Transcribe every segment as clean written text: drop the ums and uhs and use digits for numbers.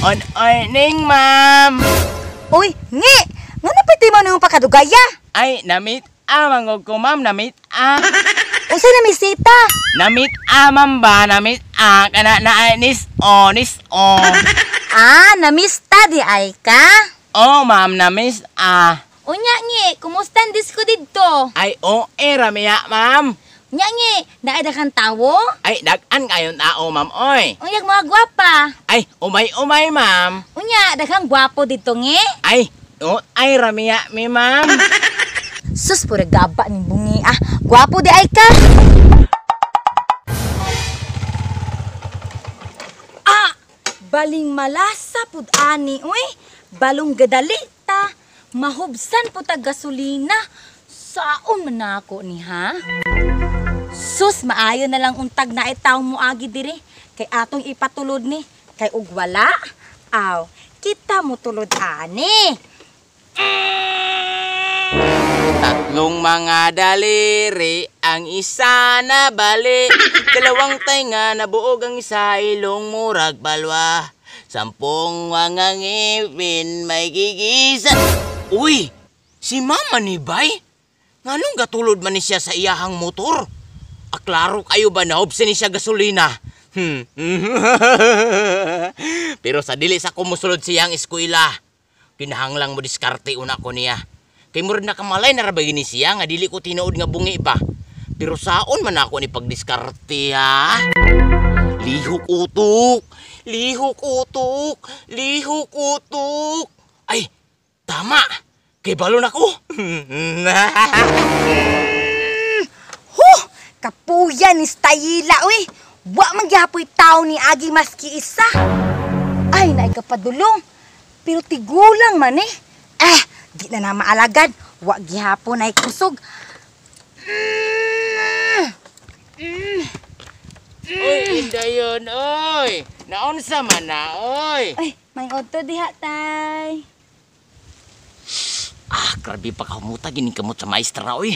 On earning, ma'am. Uy, ngi! Nga pwede mo nung pakadugaya? Ay, namit a mangog ko, ma'am, namit a. Unsa na misita? Namit a, ma'am ba? Namit a kana na nis o nis o. Ah, namista di ay ka? Oh, ma'am, namis a. Unya ngi, kumusta ang disco didto? Ay, o era miya, ma'am. Unya ngi, naay daghang tawo? Ay, dag-an kayon tao, ma'am, oy. Unya mga gwapa. Ay, umay-umay, ma'am. Unya, daghang gwapo didto ngi? Ay, o ay ramiya mi, ma'am. Sus, pura gaba ni bungi ah. Gwapo di ay ka. Ah, baling malasa pud ani uy. Balong gadalita. Mahubsan po tag gasolina. Saon man nako ni ha? Sus, maayo na lang untag na itaw mo agi diri. Kay atong ipatulod ni. Kay ug wala. Aw, kita mo tulod ani. Tatlong mga daliri, ang isa na bali. Dalawang tainga na buog, ang isa ilong murag balwa. 10 mga ngipin may gigisa. Uy, si mama ni Bay? Nganong gatulod man ni siya sa iyahang motor? Aklaro kayo ba nahubsin ni siya gasolina? Pero sa dili sa kumusulod siyang eskwela, kinahanglang mo diskarte una ko niya. Kay murag nakamalay na ra ba gini siya nga dili ko tinuod nga bungi ba. Pero saon man ako ni pagdiskarte ha? Lihok utok, lihok utok, lihok utok. Ay, tama. Kay balon ako. Huh! Kapuya ni Stayila, uy! Wa man gihapoy tao ni agi maski isa. Ay, naay kapadulong. Pero tigulang man eh. Eh, di na na maalagad. Wa gihapon ay kusog. Uy, indayon, oy. Naunsa man na, oy. Ay, may auto diha, tay. Ah, grabe pa kahumuta gining kamot sa maestra, oy.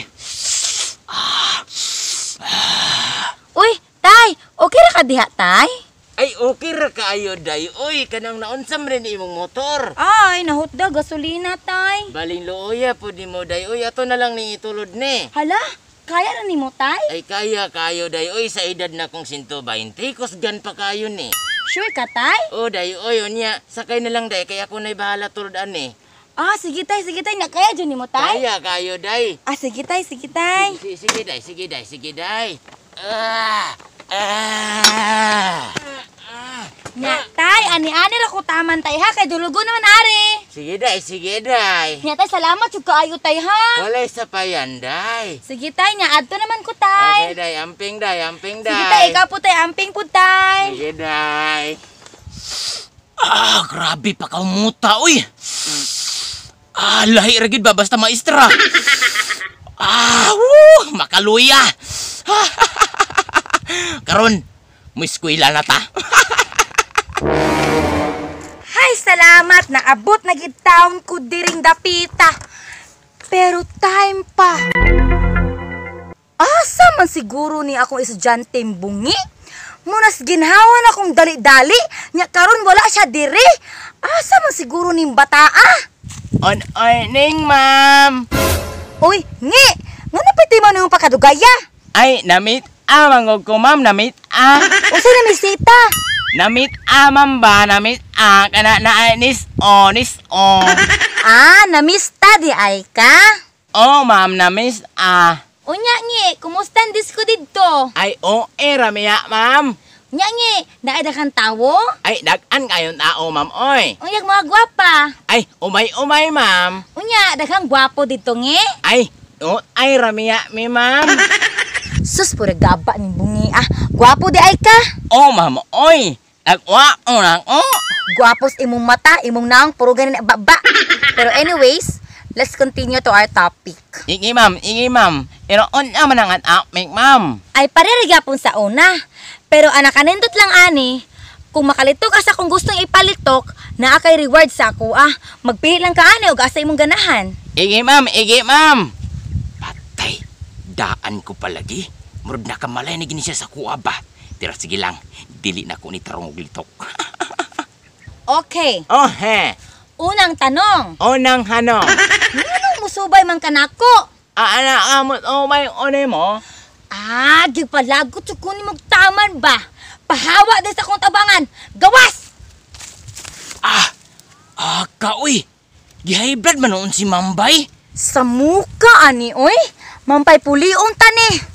Uy, tay, okay ra ka diha, tay? Ay, okay ra kaayo, day. Oy, kanang naunsa man rin imong motor. Ay, nahutda, gasolina, tay. Baling looya po di mo, day. Oy, ato na lang ning itulod ni. Hala, kaya ra nimo, tay? Ay, kaya kayo, day. Oy, sa edad na kong 120, kusgan pa kayo ni. Sure ka, tay? O, day, oy, unya. Sakay na lang, day. Kaya ako na'y bahala tulod ani. Ah, sige, tay, sige, tay. Nakaya dyan nimo, tay? Kaya kayo, day. Ah, sige, tay, sige, tay. Sige, sige, day, sige, day, sige, day. Ah! Ah! Nya, tay, ani-ani ra ko taman, tay, ha? Kay dulugo naman, ari. Sige, day, sige, day. Nya, tay, salamat jud kaayo, tay, ha? Walay sa payan, day. Sige, tay, nya, adto naman ko, tay. Okay, day, amping, day, amping, day. Sige, tay, ikaw po, tay, amping po, tay. Sige, day. Ah, grabe pa kaumuta, uy. Ah, lahi ra gid ba basta maestra. Ah, woo, makaluya. Karon, mo eskwela na ta. Hay, salamat naabot na gid taon ko diring dapita. Pero time pa. Asa man siguro ni akong estudyante bungi? Munas ginhawa na akong dali-dali, nya karon wala siya diri. Asa man siguro ning bataa? On earning, ma'am. Uy, ngi! Nga pwede mo nung pakadugaya? Ay, namit a mangog ko, ma'am, namit a. Unsa na misita? Namit a, ma'am ba? Namit a kana na nis o nis o. Ah, namista di ay ka? Oh, ma'am, namis a. Unya ngi, kumusta ang disco didto? Ay, o era miya, ma'am. Unya ngi, naay daghang tawo? Ay, dag-an kayon tao, ma'am, oy. Unya mga gwapa. Ay, umay-umay, ma'am. Unya, daghang gwapo didto ngi? Ay, o ay ramiya mi, ma'am. Sus, pura gaba ni bungi ah. Gwapo di ay ka? Oh, ma'am, oy. Nagwa o nang o. Gwapos imong mata, imong naong, puro ganin na baba. Pero anyways, let's continue to our topic. Iki, ma'am, iki, ma'am. Pero on naman ang topic, ma'am. Ay, pare gyapon sa una. Pero anak kanindot lang ani, kung makalitok asa kung gustong ipalitok, naa kay reward sa ako ah. Magpili lang ka ani og asa imong ganahan. Iki, ma'am, iki, ma'am. Patay, daan ko palagi. Murag nakamalay na gini siya sa kuha ba. Pero sige lang, dili na ko ni tarong og litok. Okay. Oh he. Unang tanong. Unang hanong. Nganong musubay man kanako? Ah, ana amot oh may one mo. Ah, gipalagot sa kunin mong taman ba? Pahawa din sa akong tabangan. Gawas! Ah, ah ka uy. Gi-high blood man noon si Mambay. Sa muka ani oy. Mampay pulion tani.